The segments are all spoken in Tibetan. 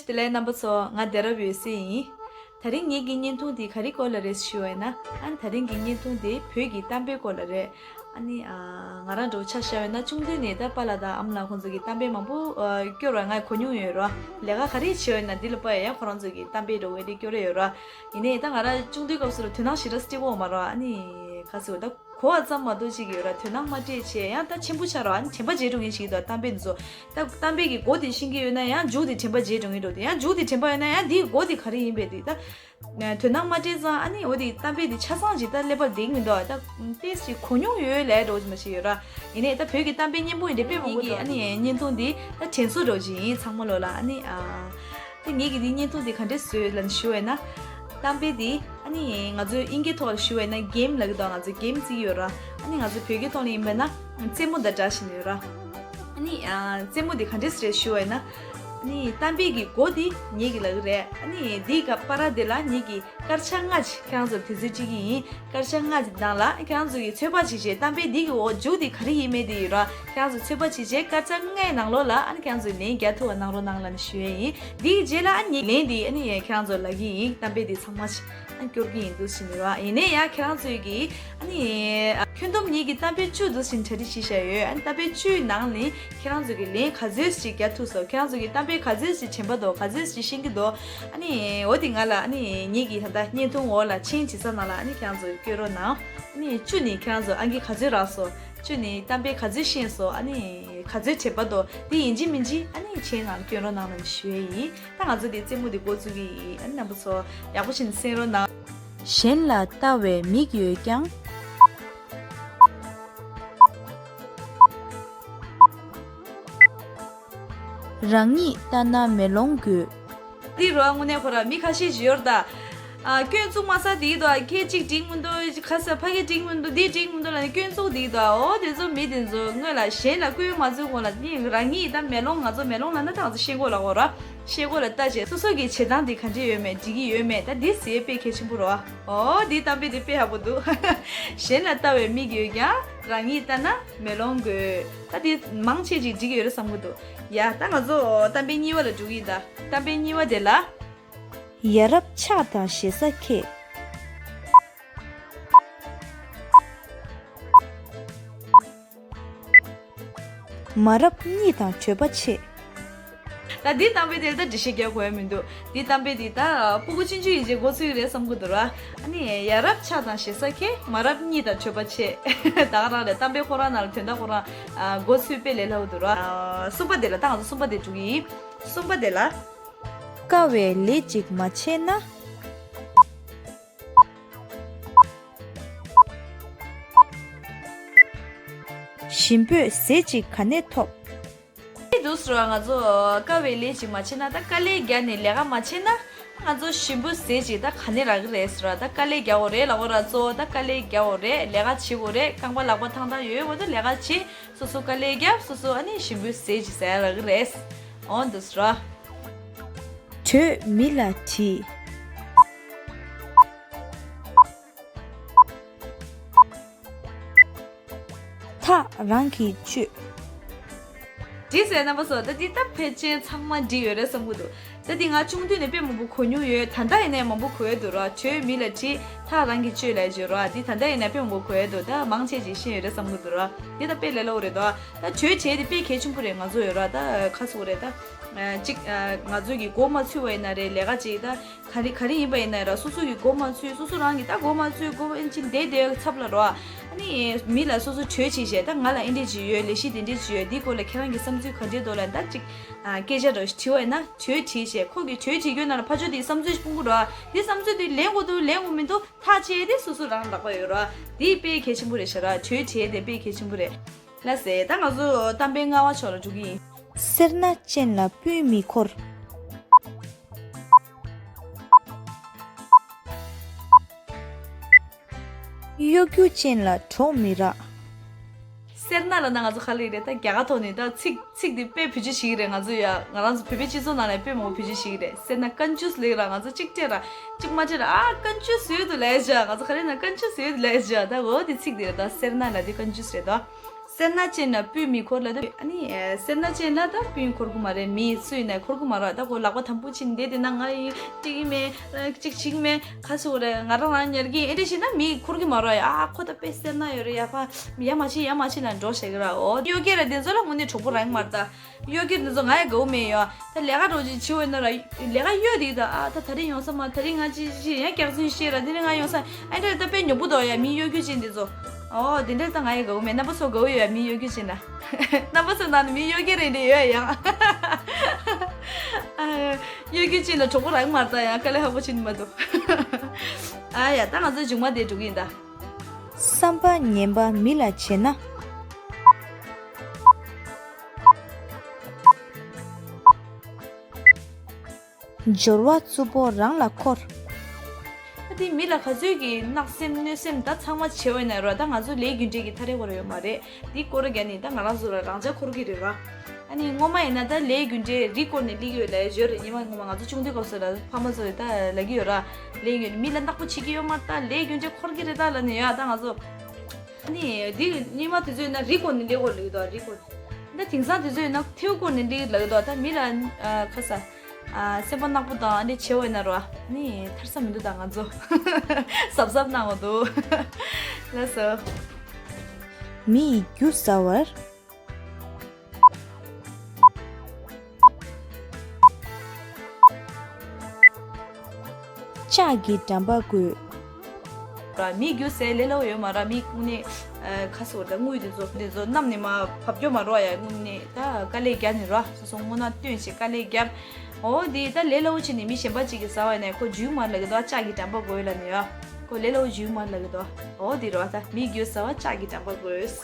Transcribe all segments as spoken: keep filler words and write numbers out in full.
བདེ་ལེགས་རྣམ་པ་ཚོ། ང་བདེ་རབ་ཡོད་སྲིད་ཡིན། དེ་རིང་ངེད་ཀྱི་བརྙན་ཐུང་འདི་ག་རེ་སྐོར་ལ་རེད་ཞུ་བ་ཡིན་ན། ཨ་ནི་དེ་རིང་གི་བརྙན་ཐུང་འདི་བོད་ཀྱི་གཏམ་དཔེ་སྐོར་ལ་རེད། ཨ་ནི་ཨ་ང་རང་འདྲ་བོ་ཆ་བཞག་པ་ཡིན་ན། ཆུང་དུས་ནས་ད་པཱ་ལགས་དང་ཨ་མ་ལགས་ཁོང་ཚོ་གིས་གཏམ་དཔེ་མང་པོ་ཨ་སྐྱོར་བ་ང་གོ་མྱོང་ཡོད་ར། ལས་ཀ་ག་རེ་བྱེད་པ་ཡིན་ན་འདི་ལ་དཔག་ཡ་ཡང་ཁོ་རང་ཚོ་གིས་གཏམ་དཔེ་འདྲ་བོ་དེ་སྐྱོར་ཡོད་ར། ཡིན་ནའི་ད་ང་རང་ཆུང་དུས་སྐབས་སུ་ལ་དོ་སྣང་ཞེ་དྲག་སྤྲད་ཀྱི་ཡོད་མ་རེད། ཨ་ནི་ག་ཟེར་བ་ད། གོ་བ་ཙམ་མ་གཏོགས་ཅིག་ཡོད་ར། དོ་སྣང་མ་སྤྲད་བྱས་ཡང་ད་ཆེན་པོ་ཆགས་ར། ཨ་ནི་དྲན་པ་བརྗེད་འགྲོ་མཁན་ཞིག་འདུག་གཏམ་དཔེ་འདི་ཚོ། ད་གཏམ་དཔེ་གི་མགོ་དེ་ཤེས་ཀྱི་ཡོད་ན་ཡང་མཇུག་དེ་དྲན་པ་བརྗེད་འགྲོ་མཁན་འདྲ་བོ་དེ། ཡང་མཇུག་དེ་དྲན་པ་ཡོད་ན་ཡང་དེའི་མགོ་དེ་ག་རེ་ཡིན་པས་དེ་ད་དོ་སྣང་མ་སྤྲད་ཙང་། ཨ་ནི་འོ་དེ་གཏམ་དཔེ་དེ་ཆ་ཚང་ཅིག་ད་ཀླད་པར་བསྡད་ཀྱི་མི་འདུག་ད་ཏོག་ཙམ་གོ་མྱོང་ཡོད་ལབ་འདྲ་བོ་ཅིག་མ་ཞིག་ཡོད་ར། ཡིན་ནའི་ད་བོད་ཀྱི་གཏམ་དཔེ་སྙན་པོ་ཡིན་དེ་དཔེ་མང་པོ་འདུག་ཨ་ནི་བརྙན་ཐུང་འདི་ད་དྲན་གསོ་འདྲ་བོ་ཅིག་ཡིན། ཚང་མ་ལོ་ལ། ཨ་ནི་ཨ། དེ་ངེད་ཀྱིས་འདི་བརྙན་ཐུང་འདི་ག་འདྲས་བཟོས་ལབ་ནས་ཞུ་བས་ན། གཏམ་དཔེ་འདི་ཨ་ནི་ང་ཚོའི་དབྱིན་སྐད་ཐོག་ལ་ཞུ་བས་ན་གེམ་ལབ་ཀྱི་འདུག་ང་ཚོས་གེམ་རྩེ་གི་ཡོད་ར། ཨ་ནི་ང་ཚོའི་བོད་སྐད་ཐོག་ལ་ཡིན་པས་ན་རྩེད་མོ་དང་འདྲ་བཞིན་ཡོད་ར། ཨ་ནི་ཨ་རྩེད་མོ་འདི་ག་འདྲས་རེད་ཞུ་བས་ན། ཨ་ནི་གཏམ་དཔེ་གི་མགོ་འདི་ངེད་ཀྱིས་ལབ་ཀྱི་རེད། ཨ་ནི་འདིའི་ག་བར་དེ་ལ་ངེད་ཀྱིས་དཀར་ཆག་ལྔ་ཅིག་ཁྱེད་རང་ཚོར་དུས་ཚོད་སྤྲད་ཀྱི་ཡིན། དཀར་ཆག་ལྔ་ཅིག་ནང་ལ་ཁྱེད་རང་ཚོ་གིས་ཚོད་དཔག་བྱེད་བྱས་གཏམ་དཔེ་འདི་གི་འོག་མཇུག་འདི་ག་རེ་ཡིན་མིན་འདི་ཡོད་ར། ཁྱེད་རང་ཚོ་ཚོད་དཔག་བྱེད་བྱས་དཀར་ཆག་ལྔའི་ནང་ལོགས་ལ་ཨ་ནི་ཁྱེད་རང་ཚོས་ལན་རྒྱག་ཐུབ་པ་གནང་རོགས་གནང་ལབ་ནས་ཞུ་ཡས་ཡིན། འདིའི་རྗེས་ལ་ཨ་ནི་ལན་འདི་ཨ་ནི་ཁྱེད་རང་ཚོར་ལབ་ཀྱི་ཡིན། གཏམ་དཔེ་འདི་ཚང་མ་ཨ་ནི་སྐྱོར་གྱི་ཡིན་འདུག་ཟེར་ནས་ར། ཡིན་ནའི་ཡང་ཁྱེད་རང་ཚོས་ཀྱིས་ཨ་ནི་ཁྱོན་བསྡོམས་ངེད་ཀྱིས་གཏམ་དཔེ་བཅུ་འདུག་ཟེར་ནས་གྲ་སྒྲིག་བྱས་བཞག་ཡོད། ཨ་ནི་གཏམ་དཔེ་བཅུའི་ནང་ནས་ཁྱེད་རང་ཚོས་ཀྱིས་ལན་ག་ཚོད་ཅིག་རྒྱག་ཐུབ་སོང་། ཁྱེད་རང་ཚོས་ཀྱིས་གཏམ་དཔེ་ག་ཚོད་ཅིག་དྲན་པ་འདུག་ག་ཚོད་ཅིག་ཤེས་ཀྱི་འདུག་ཨ་ནི་འོ་དེ་ང་ལ་ཨ་ནི་ངེད་ཀྱིས་ད་ལྟ་བརྙན་ཐུང་འོག་ལ་མཆན་བྲིས་ས་ནང་ལ་ཨ་ནི་ཁྱེད་རང་ཚོས་བཀོད་རོགས་གནང་། ཨ་ནི་བཅུ་ནས་ཁྱེད་རང་ཚོ་ཨང་ཀི་ག་ཚོད་རག་སོང་། བཅུ་ནས་གཏམ་དཔེ་ག་ཚོད་ཤེས་སོང་། ཨ་ནི་ག་ཚོད་དྲན་པ་འདུག་དེ་ཡིན་གཅིག་མིན་གཅིག་ཨ་ནི་མཆན་ནང་ལ་བཀོད་རོགས་གནང་ལབ་ནས་ཞུ་ཡས་ཡིན། ད་ང་ཚོ་དེ་རྩེད་མོ་དེ་འགོ་བཙུགས་ཀྱི་ཡིན། ཨ་ནི་རྣམ་པ་ཚོ་ཡག་པོ་བྱས་ནས་གསན་རོགས་གནང་། གཞན་ལ་ལྟ་བའི་མིག་ཡོད་ཀྱང་། རང་ཉིད་ལྟ་ན་མེ་ལོང་དགོས། འདི་རུ་དངོས་གནས་ཁོ་ར་མི་ཁ་ཤས་ཤིག་ཡོད་རེད་ད། ཨ་སྐྱོན་བཙུགས་མ་ས་དེ་གི་འདུག་ཨ་ཁྱེད་གཅིག་འགྲིག་མི་འདུག་ཁ་ས་ཕ་གི་འགྲིག་མི་འདུག་འདི་འགྲིག་མི་འདུག་ལབ་ནས་སྐྱོན་བཙུགས་དེ་གི་འདུག་ཨ་འོ་དེ་ཚོ་མི་དེ་ཚོ་སྔོན་ལ་གཞན་ལ་སྐྱོན་མ་བཙུགས་གོང་ལ་ནི་རང་ཉིད་ད་མེ་ལོང་། ང་ཚོ་མེ་ལོང་ལབ་ན་ད་ང་ཚོ་ཤེལ་སྒོ་ལ་གོ་ར། ཤེལ་སྒོ་ལ་ལྟ་བྱས་སོ་སོ་གི་བྱེད་སྟངས་དེ་ག་འདྲ་ཡོད་མེད། འགྲིག་གི་ཡོད་མེད། ད་འདི་ཟེར་དཔེ་གལ་ཆེན་པོ་རེད་བ། ཨོ་འདི་གཏམ་དཔེ་འདི་དཔེ་ཡག་པོ་འདུག་གཞན་ལ་ལྟ་བའི་མིག་ཡོད་ཀྱང་རང་ཉིད་ལྟ་ན་མེ་ལོང་དགོས། ད་འདི་མང་ཆེ་ཅིག་འགྲིག་གི་ཡོད་རེད་བསམ་གྱི་འདུག་ཡ་ད་ང་ཚོ་གཏམ་དཔེ་གཉིས་པ་ལ་འགྲོ་གི་ཡིན་ད། གཏམ་དཔེ་གཉིས་པ་དེ་ལ། ཡ་རབས་ཕྱག་དང་ཞེ་ས་ཁྱེད། མ་རབས་གཉིད་དང་གྲོད་པ་ཆེ། ད་འདི་གཏམ་དཔེ་དེ་ད་འགྲེལ་བཤད་རྒྱག་དགོས་ཡ་མི་འདུག་འདི་གཏམ་དཔེ་འདི་ད་སྤུ་གུ་ཆུང་ཆུང་ཡིན་རྗེས་འགོ་ཚུགས་ཀྱི་རེད་བསམ་གྱི་འདུག་ར། ཨ་ནི་ཡ་རབས་ཕྱག་དང་ཞེ་ས་ཁྱེད། མ་རབས་གཉིད་དང་གྲོད་པ་ཆེ། ད་ག་རང་རེད། གཏམ་དཔེ་ཁོ་རང་ནང་ལ་དོན་དག་ཁོ་རང་ཨ་འགོ་ཚུགས་དཔེ་ལས་སླ་བོ་འདུག་ར། ཨ་གསུམ་པ་དེ་ལ་ད་ང་ཚོ་གསུམ་པ་དེ་འགྲོ་གི་ཡིན། གསུམ་པ་དེ་ལ། དཀའ་བའི་ལས་ཅིག་མ་བྱས་ན། ཞིམ་པོའི་ཟས་ཅིག་ག་ནས་ཐོབ། འདུག་ཟེར་བ། ང་ཚོ་དཀའ་བའི་ལས་ཅིག་མ་བྱས་ན། ད་དཀའ་ལས་རྒྱག་ནས་ལས་ཀ་མ་བྱས་ན་ང་ཚོ་ཞིམ་པོའི་ཟས་ཅིག་ད་ག་ནས་རག་གི་རེད་ཟེར་བ། ད་དཀའ་ལས་རྒྱག་དགོས་རེད་ལབ་དགོས་ར། གཙོ་བོ་ད་དཀའ་ལས་རྒྱག་དགོས་རེད། ལས་ཀ་བྱེད་དགོས་རེད། རྐང་པ་ལག་པ་ཐང་ཐང་ཡོད་དགོས། ད་ལས་ཀ་བྱེད། སོ་སོ་དཀའ་ལས་རྒྱབ། སོ་སོ་ཨ་ནི་ཞིམ་པོའི་ཟས་ཅིག་ཟ་ཡ་རག་གི་རེད། འོ་འདུག་ཟེར་བ། དྲོད་མི་ལ་དྲིས། ཐག་རང་གིས་གཅོད། འགྲིག་ཟེར་རྣམ་པ་ཚོ། ད་འདི་ད་ཕལ་ཆེར་ཚང་མ་འགྲིག་ཡོད་རེད་བསམ་གྱི་འདུག་ད་འདི་ང་ཆུང་དུས་ནས་དཔེ་མང་པོ་གོ་མྱོང་ཡོད། ད་ལྟ་ཡིན་ནའི་མང་པོ་གོ་ཡ་འདུག་ར། དྲོད་མི་ལ་དྲིས། ཐག་རང་གིས་གཅོད་ལབ་ཡ་ཅིག་ཡོད་ར། འདི་ད་ལྟ་ཡིན་ནའི་དཔེ་མང་པོ་གོ་ཡ་འདུག་ད་མང་ཆེ་ཅིག་ཤེས་ཡོད་རེད་བསམ་གྱི་འདུག་ར། འདི་ད་དཔེ་ལས་སླ་བོ་རེད་དོ། ད་དྲོད་དྲིས་དེ་དཔེ་གལ་ཆེན་པོ་རེད། ང་ཚོ་ཡོད་ར། ད་ཁ་སོ་རེད་ད། ཨ་གཅིག་ཨ་ང་ཚོ་གི་མགོ་མ་ཚོས་པ་ཡིན་ན་རེད། ལས་ཀ་ཅིག་ད། ག་རེ་ག་རེ་ཡིན་པ་ཡིན་ན་ར། སོ་སོ་གི་མགོ་མ་ཚོས། སོ་སོ་རང་གི་ད་མགོ་མ་ཚོས། མགོ་ཨེ་ཅིག་བསྡད་བསྡད་ཚབ་ལ་རོ། ཨ་ནི་མི་ལ་སོ་སོ་གྲོས་བྱེད་བྱས། ད་ང་ལ་ཨེ་འདྲས་ཅིག་ཡོད། ལས་གཞི་དེ་འདྲས་ཅིག་ཡོད། འདི་སྐོར་ལ་ཁྱེད་རང་གི་བསམ་ཚུལ་ག་འདྲས་འདུག་ལབ། ད་ཅིག་ཨ་སྐད་ཆ་འདྲ་བོ་ཞིག་དྲི་བ་ཡིན་ན་གྲོས་དྲིས་བྱས། ཁོ་གི་གྲོས་དྲིས་ཡོད་ན་ར། ཕར་ཕྱོགས་དེ་བསམ་ཚུལ་ཞིག་སྤུངས་གི་རོ། དེ་བསམ་ཚུལ་དེ་ལེན་དགོས་འདུག་ལེན་དགོས་མི་འདུག་ཐག་བཅད་དེ་སོ་སོ་རང་ལག་པ་ཡོད་རོ། དེ་དཔེ་གལ་ཆེན་པོ་རེད་ཤག་ར། གྲོས་དྲིས་དེ་དཔེ་གལ་ཆེན་པོ་རེད། ལགས་སེ། ད་ང་ཚོ་གཏམ་དཔེ་ལྔ་པ་ཕྱོགས་ལ་འགྲོ་གི་ཡིན། སེར་སྣ་ཅན་ལ་སྤུན་མི་འཁོར། གཡོ་སྒྱུ་ཅན་ལ་གྲོགས་མི་རག། སེར་སྣ་ལབ་ན་ང་ཚོ་ག་རེ་རེད། ད་རྒྱ་གར་ཐོག་ནས་ད་ཚིག་ཚིག་འདི་དཔེ་བེད་སྤྱོད་བྱེད་ཀྱི་རེད། ང་ཚོ་ཡ་ང་རང་ཚོ་བོད་པའི་སྤྱི་ཚོགས་ནང་ལ་དཔེ་མང་པོ་བེད་སྤྱོད་བྱེད་ཀྱི་རེད། སེར་སྣ་ཀན་ཇུས་ལབ་ར། ང་ཚོ་གཅིག་སྤྲད་ར་གཅིག་མ་སྤྲད་ར། ཨ་ཀན་ཇུས་ཡོད་འདུག་ལབ་བྱ། ང་ཚོ་ག་རེ་ན་ཀན་ཇུས་ཡོད་འདུག་ལབ་བྱ། ད་འོ་དེ་ཚིག་འདི་རེད། ད་སེར་སྣ་ལབ་དེ་ཀན་ཇུས་རེད་ད། སེར་སྣ་ཅན་ལ་སྤུས་མི་འཁོར་ལབ་དུས། ཨ་ནི་སེར་སྣ་ཅན་ལ་ད་སྤུས་འཁོར་གི་མ་རེད། མི་སུ་ཡིན་ན་འཁོར་གི་མ་རེད། ད་ཁོ་ལག་པ་དམ་པོ་ཕྱིན་བསྡད་དེ་ན། ང་ཡི་སྤྲིག་གི་མེད། གཅིག་བྱེད་ཀྱི་མེད། ག་སུ་རེད། ང་རང་རང་ཉར་གྱི་ཨེ་འདྲ་བྱས་ན་མི་འཁོར་གི་མ་རེད་ཡ། ཨ་ཁོ་ད་དཔེ་སེར་སྣ་ཡོད་རེད་ཡ། ཕ་ཡ་མ་བྱེད་ཡ་མ་བྱེད་ལ་འགྲོ་བྱེད་ཀྱི་ར། འོ་གཡོ་སྒྱུ་ར་དེ་ཚོ་ལ་དངོས་གནས་གྲོགས་པོ་རང་མ་རེད་ད། གཡོ་སྒྱུ་འདི་ཚོ་ང་ཡི་དགའ་བོ་མེད་ཡོ། ད་ལས་ཀ་རོ་ཅིག་བྱེད་འོས་ན་ར། ལས་ཀ་གཡོ་དེ་ད། ཨ་ད་ད་རིང་ཡོང་ས་མ། ད་རིང་ང་ཅི་ཅི་ཡང་སྐྱག་རྫུན་བཤད་ར། དེ་རིང་ང་ཡོང་ས། ཨ་འདྲ་ད་དཔེ་ཉོབ་པོ་འདུག་ཡ། མི་གཡོ་སྒྱུ་ཅན་འདི་ཚོ། ཨོ་དེ་འདྲ་ད་ང་ཡི་དགའ་བོ་མེད། རྣམ་པ་ཚོ་དགའ་བོ་ཡོད་ཡ། མི་གཡོ་སྒྱུ་ཅན་ལ། རྣམ་པ་ཚོ་ནང་ནས་མི་གཡོ་སྒྱུ་རེ་རེ་ཡོད་ཡ། ཡང་། ཨ་གཡོ་སྒྱུ་ཅན་ལ་གྲོགས་པོ་རག་མ་རེད་ད། ཡང་དཀའ་ལས་ཁག་པོ་བྱེད་ནི་མ་འདུག་ཨ་ཡ་ད་ང་ཚོ་མཇུག་མ་དེ་འགྲོ་གི་ཡིན་ད། བསམ་པ་ངན་པ་མི་ལ་བྱེད་ན། སྦྱོར་བ་རྩུབ་པོ་རང་ལ་འཁོར། ད་དེ་མི་ལ་ག་ཚོད་ཀྱི་བརྣག་སེམས་གནོད་སེམས་ད་ཚང་མ་བྱེད་འོས་ན་རོ། ད་ང་ཚོ་ལས་རྒྱུ་འབྲས་ཀྱི་ཐ་རེ་བ་རེ་ཡོད་མ་རེད། འདི་སྐོར་རྒྱ་ནི་ད་ང་རང་ཚོ་ལ་རང་ཅག་འཁོར་གྱི་རེད་ར། ཨ་ནི་སྔོན་མ་ཡིན་ན་ད་ལས་རྒྱུ་འབྲས་རིགས་བསྐོར་ནས་སླེབས་ཀྱི་ཡོད་ལབ་ཡ་ཡོད་རེད། སྔོན་མ་སྔོན་མ་ང་ཚོ་ཆུང་དུས་སྐབས་སུ་ལ་ཕ་མ་ཚོ་ད་ལབ་ཀྱི་ཡོད་ར། ལས་རྒྱུ་མི་ལ་བརྣག་པོ་བྱེད་ཀྱི་ཡོད་མ་རེད། ད་ལས་རྒྱུ་འབྲས་འཁོར་གྱི་རེད་ད་ལབ་ནས་ཡོད། ད་ང་ཚོ། ཨ་ནི་འདི་སྔོན་མ་དུས་ཚོད་ཡིན་ན་རིགས་བསྐོར་ནས་སླེབས་དགོས་ལབ་ཀྱི་འདུག་རིགས་བསྐོར་ནས། ད་དེང་སང་དུས་ཚོད་ཡིན་ན་ཐེའུ་བསྐོར་ནས་སླེབས་ལབ་ཀྱི་འདུག་ད་མི་ལ་ཨ་ཁ་ས་ཨ་སེམས་པ་ནག་པོ་དང་ཨ་འདྲ་བྱེད་འོས་ན་རོ། ཨ་ནི་ཐར་ས་མི་འདུག་ད་ང་ཚོ་གཟབ་གཟབ་གནང་དགོས་འདུག་ལགས་སོ། མི་ཡི་རྒྱུ་ཟ་བར། ལྕགས་ཀྱི་འགྲམ་པ་དགོས། ར་མི་རྒྱུ་ཟས་ལས་སླ་པོ་ཡོད་མ་ར། མི་དངོས་གནས་ཨ་ཁ་སོ་ད་དངུལ་དེ་ཚོ་དེ་ཚོ་བསྣམས་ནས་མ་བབས་ཀྱོ་མ་རོ་ཡ། དངོས་གནས་ད་དཀའ་ལས་རྒྱག་ནས་རོ། སོ་སོ་སྔོ་ནག་སྟོན་ཞིག་དཀའ་ལས་རྒྱབ། འོ་དེ་ད་ལས་སླ་པོ་བྱས་ནས་མི་གཞན་པ་ཅིག་གིས་ཟ་བ་ཡིན་ན་ཁོ་འཇུས་མ་ལབ་ཀྱི་འདུག་ལྕགས་ཀྱི་འགྲམ་པ་དགོས་ལབ་ནས་ཡ། ཁོ་ལས་སླ་པོ་འཇུས་མ་ལབ་ཀྱི་འདུག་འོ་དེ་རོ། ད་མི་རྒྱུ་ཟ་བ་ལྕགས་ཀྱི་འགྲམ་པ་དགོས།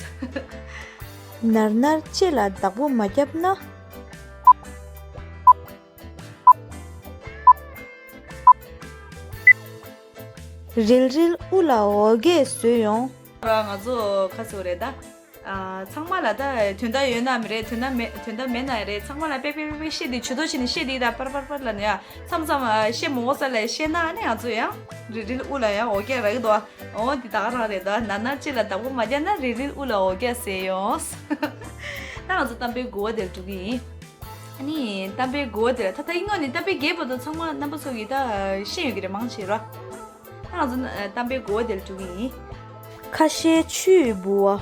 ནར་ནར་ལྕེ་ལ་བདག་པོ་མ་བརྒྱབ་ན། རིལ་རིལ་དབུ་ལ་འོ་བརྒྱལ་བཟོས་ཡོང་། ང་ཚོ་ཁ་སོ་རེད་ད། ཨ་ཚང་མ་ལ་ད་དོན་དག་ཡོད་ན་མི་རེད། དོན་དག་མེད་དོན་དག་མེད་ན་རེད། ཚང་མ་ལ་པེ་པེ་པེ་པེ་བཤད་དེ་ཇུས་གཏོགས་བྱས་ནས་བཤད་དེ་ད་པར་པར་པར་ལ་ནས་ཡ་མཚམས་མཚམས་ཨ་བཤད་མ་འོ་ས་ལ་བཤད་ན་ཨ་ནི་ང་ཚོ་ཡང་རིལ་རིལ་དབུ་ལ་ཡང་འོ་བརྒྱལ་རག་གི་འདུག་འོ་འདི་ད་ག་རང་རེད་ད། ནར་ནར་ལྕེ་ལ་བདག་པོ་མ་བརྒྱབ་ན་རིལ་རིལ་དབུ་ལ་འོ་བརྒྱལ་ཟེར་ཡོང་། ད་ང་ཚོ་གཏམ་དཔེ་དགུ་པ་དེར་འགྲོ་གི་ཡིན། ཨ་ནི་གཏམ་དཔེ་དགུ་པ་དེ་ལ་ད་ལྟ་ཡིན་ནོ་ནི་གཏམ་དཔེ་བརྒྱད་པ་དང་ཚང་མ་རྣམ་པ་ཚོ་གིས་ད་ཤེས་ཡོད་ཀྱི་རེད་མང་ཆེ་ར། ད་ང་ཚོ་གཏམ་དཔེ་དགུ་པ་དེ་ལ་འགྲོ་གི་ཡིན། ཁ་ཤས་ཆུ་ཡི་ལྦུ་བ།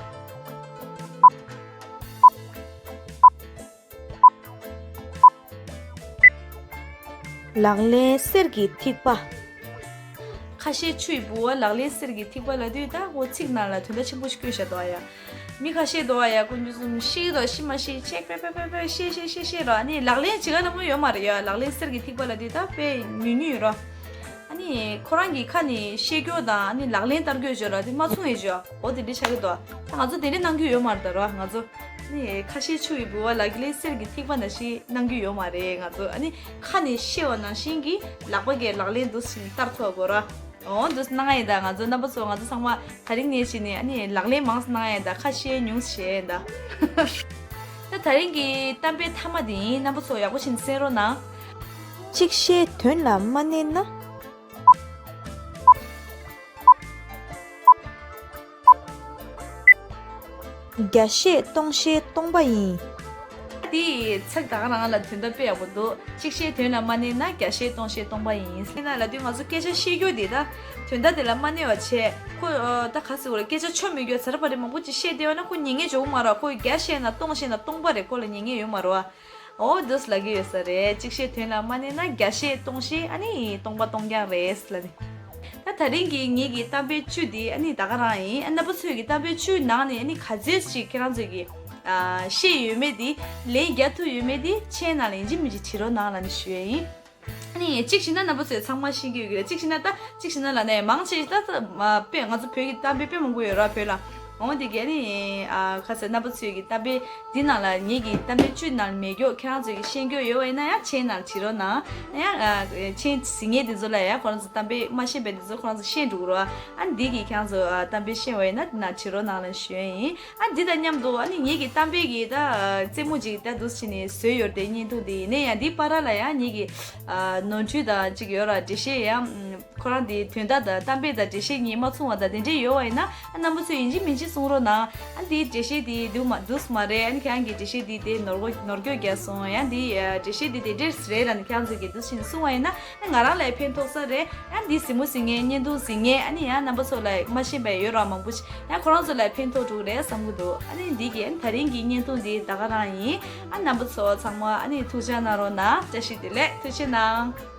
ལག་ལེན་གསེར་གྱི་ཐིགས་པ། ཁ་ཤས་ཆུ་ཡི་ལྦུ་བ་ལག་ལེན་གསེར་གྱི་ཐིགས་པ་ལབ་དུས་ད་ཁོ་ཚིག་ནང་ལ་དོན་དག་ཆེན་པོ་ཞིག་བཀོད་བཞག་འདུག་ཨ་ཡ། མི་ཁ་ཤས་འདུག་ཨ་ཡ། དཀོན་མཆོག་གསུམ་ཤེས་ཀྱི་འདུག་ཤེས་མ་ཤེས་ཅེག་པེ་པེ་པེ་པེ་ཤེས་ཤེས་ཤེས་ཤེས་རོ། ཨ་ནི་ལག་ལེན་བྱེད་ག་ལ་མོ་ཡོད་མ་རེད་ཡ། ལག་ལེན་གསེར་གྱི་ཐིགས་པ་ལབ་དུས་ད་དཔེ་ཉུང་ཉུང་རོ། ཨ་ནི་ཁོ་རང་གི་ཁ་ནས་བཤད་རྒྱུ་དང་ཨ་ནི་ལག་ལེན་བསྟར་རྒྱུ་བརྗོད་ར་དེ་མ་མཚུངས་ཡས་བརྗོད། འོ་དེ་འདྲ་ཆགས་ཀྱི་འདུག་ད་ང་ཚོ་དེ་འདྲ་གནང་རྒྱུ་ཡོད་མ་རེད་ད་རོ། ང་ཚོ་ཨ་ནི་ཁ་ཤས་ཆུ་ཡི་ལྦུ་བ་ལག་ལེན་གསེར་གྱི་ཐིགས་པ་ནང་བཞིན་གནང་རྒྱུ་ཡོད་མ་རེད། ང་ཚོ་ཨ་ནི་ཁ་ནས་བཤད་པ་ནང་བཞིན་གྱི་ལག་པ་གིས་ལག་ལེན་འདུག་སེ་བསྟར་ཐུབ་དགོས་ར། འོ་འདུག་སེ་གནང་ཡས་ད། ང་ཚོ་རྣམ་པ་ཚོ་ང་ཚོ་ཚང་མ་དེ་རིང་ནས་བྱས་ནས་ཨ་ནི་ལག་ལེན་མང་སེ་གནང་ཡས་ད། ཁ་བཤད་ཉུང་སེ་བྱས་ཡས་ད། ད་དེ་རིང་གི་གཏམ་དཔེ་མཐའ་མ་དེ་ཡིན། རྣམ་པ་ཚོ་ཡག་པོ་བྱས་ནས་གསན་རོགས་གནང་། གཅིག་བཤད་དོན་ལ་མ་གནས་ན། བརྒྱ་བཤད་སྟོང་བཤད་སྟོང་པ་ཡིན། དེ་ཚིག་ད་ག་རང་ལ་དོན་དག་དཔེ་ཡག་པོ་འདུག་གཅིག་བཤད་དོན་ལ་མ་གནས་ན། བརྒྱ་བཤད་སྟོང་བཤད་སྟོང་པ་ཡིན། དེ་ན་ལབ་དུས་ང་ཚོ་སྐད་ཆ་བཤད་རྒྱུ་དེ་ད་དོན་དག་དེ་ལ་མ་གནས་པ་བྱས། ཁོ་ཨ་ད་ག་ཟེར་དགོས་རེད། སྐད་ཆ་ཆོ་མེད་རྒྱུ་ཚར་བ་རེ་མང་པོ་ཅིག་བཤད་བསྡད་ཡོད་ན་ཁོ་ཉན་མཁན་ཅིག་ཡོད་མ་རེད། ཁོ་བརྒྱ་བཤད་ན་སྟོང་བཤད་ན་སྟོང་པ་རེད། ཁོ་ལ་ཉན་མཁན་ཡོད་མ་རེད་བ། འོ་འདུག་སེ་ལབ་ཀྱི་ཡོད་ས་རེད། གཅིག་བཤད་དོན་ལ་མ་གནས་ན། བརྒྱ་བཤད་སྟོང་བཤད་ཨ་ནི་སྟོང་པ་སྟོང་རྐྱང་རེད་ལབ་ནས། ད་དེ་རིང་གི་ངེད་ཀྱི་གཏམ་དཔེ་བཅུ་འདི་ཨ་ནི་ད་ག་རང་ཡིན། ཨ་རྣམ་པ་ཚོས་ཀྱི་གཏམ་དཔེ་བཅུའི་ནང་ནས་ཨ་ནི་ག་ཚོད་ཅིག་ཁྱེད་རང་ཚོས་ཀྱི་ཨ་ཤེས་ཡོད་མེད་འདི་ལན་རྒྱག་ཐུབ་ཡོད་མེད་འདི་མཆན་ནང་ལ་ཡིན་གཅིག་མིན་གཅིག་བྲིས་རོགས་གནང་ལབ་ནས་ཞུ་ཡས་ཡིན། ཨ་ནི་གཅིག་བྱས་ན་རྣམ་པ་ཚོས་ཚང་མ་ཤེས་ཀྱི་ཡོད་ཀྱི་རེད། གཅིག་བྱས་ན་ད་གཅིག་བྱས་ན་ལབ་ནས་མང་ཆེ་ད་ད་མ་དཔེ་ང་ཚོ་བོད་ཀྱི་གཏམ་དཔེ་དཔེ་མང་པོ་ཡོད་ར་བོད་ལ། འོ་དེ་ག་ནི་ཨ་ཁ་ཟེར་རྣམ་པ་ཚོས་ཀྱི་གཏམ་དཔེ་འདི་ནང་ལ་ངེད་ཀྱི་གཏམ་དཔེ་བཅུ་ནང་མེད་རྒྱུ་ཁྱེད་རང་ཚོས་ཀྱི་ཤེས་རྒྱུ་ཡོད་པ་ཡིན་ན་ཡང་མཆན་ནང་བྲིས་རོགས་གནང་། ཡང་ཨ་མཆན་གཟིགས་མཁན་དེ་ཚོ་ལ་ཡང་ཁོ་རང་ཚོ་གཏམ་དཔེ་མ་ཤེས་པའི་དེ་ཚོ་ཁོ་རང་ཚོ་ཤེས་འགྲོ་གི་རེད་བ། ཨ་འདི་གི་ཁྱེད་རང་ཚོ་ཨ་གཏམ་དཔེ་ཤེས་པ་ཡིན་ན་འདི་ནང་བྲིས་རོགས་གནང་ལབ་ཞུ་ཡས་ཡིན། ཨ་འདི་དང་མཉམ་དུ་ཨ་ནི་ངེད་ཀྱི་གཏམ་དཔེ་གི་ད་རྩེད་མོ་ཅིག་ད་འདུག་སེ་བྱས་ནས་བཟོས་ཡོད་རེད་བརྙན་ཐུང་འདི། ཡིན་ན་ཡང་འདི་བར་ལ་ཡང་ངེད་ཀྱི་ཨ་ནོར་འཁྲུལ་དང་ཅིག་ཡོད་ར་འགྲེལ་བཤད་ཡང་ ཁོ་རང་དེ་དོན་དག་དང་གཏམ་དཔེ་དང་འགྲེལ་བཤད་གཉིས་མ་མཚུངས་པ་དང་དེ་འདྲས་ཡོད་པ་ཡིན་ན། ཨ་རྣམ་པ་ཚོས་ཡིན་གཅིག་མིན་གཅིག་གསུང་རོགས་གནང་། ཨ་འདིའི་འགྲེལ་བཤད་དེ་འདུག་མ་འདུག་མ་རེད། ཨ་ནི་ཁྱེད་རང་གི་འགྲེལ་བཤད་དེ་དེ་ནོར་གོ་ནོར་སྐྱོན་རྒྱག་སོང་། ཡང་འདི་འགྲེལ་བཤད་དེ་དེ་འདྲས་རེད་ལབ་ནས་ཁྱེད་རང་ཚོས་ཀྱི་འདུག་བྱས་ནས་གསུང་བ་ཡིན་ན། ཨ་ང་རང་ལ་ཕན་ཐོགས་ས་རེད། ཡང་འདི་གཟིགས་མོ་གཟིགས་མཁན་བརྙན་ཐུང་གཟིགས་མཁན་ཨ་ནི་ཡང་རྣམ་པ་ཚོ་ལ་མ་ཤེས་པ་ཡོད་ར་མང་པོ་ཞིག་ཡང་ཁོ་རང་ཚོ་ལ་ཕན་ཐོགས་འགྲོ་གི་རེད་བསམ་གྱི་འདུག་ཨ་ནི་འདི་གི་ཨ་ནི་ད་རིང་གི་བརྙན་ཐུང་འདི་ད་ག་རང་ཡིན། ཨ་རྣམ་པ་ཚོ་ཚང་མ་ཨ་ནི་ཐུགས་ཅག་གནང་རོགས་གནང་། བཀྲ་ཤིས་བདེ་ལེགས། ཐུགས་རྗེ་གནང་།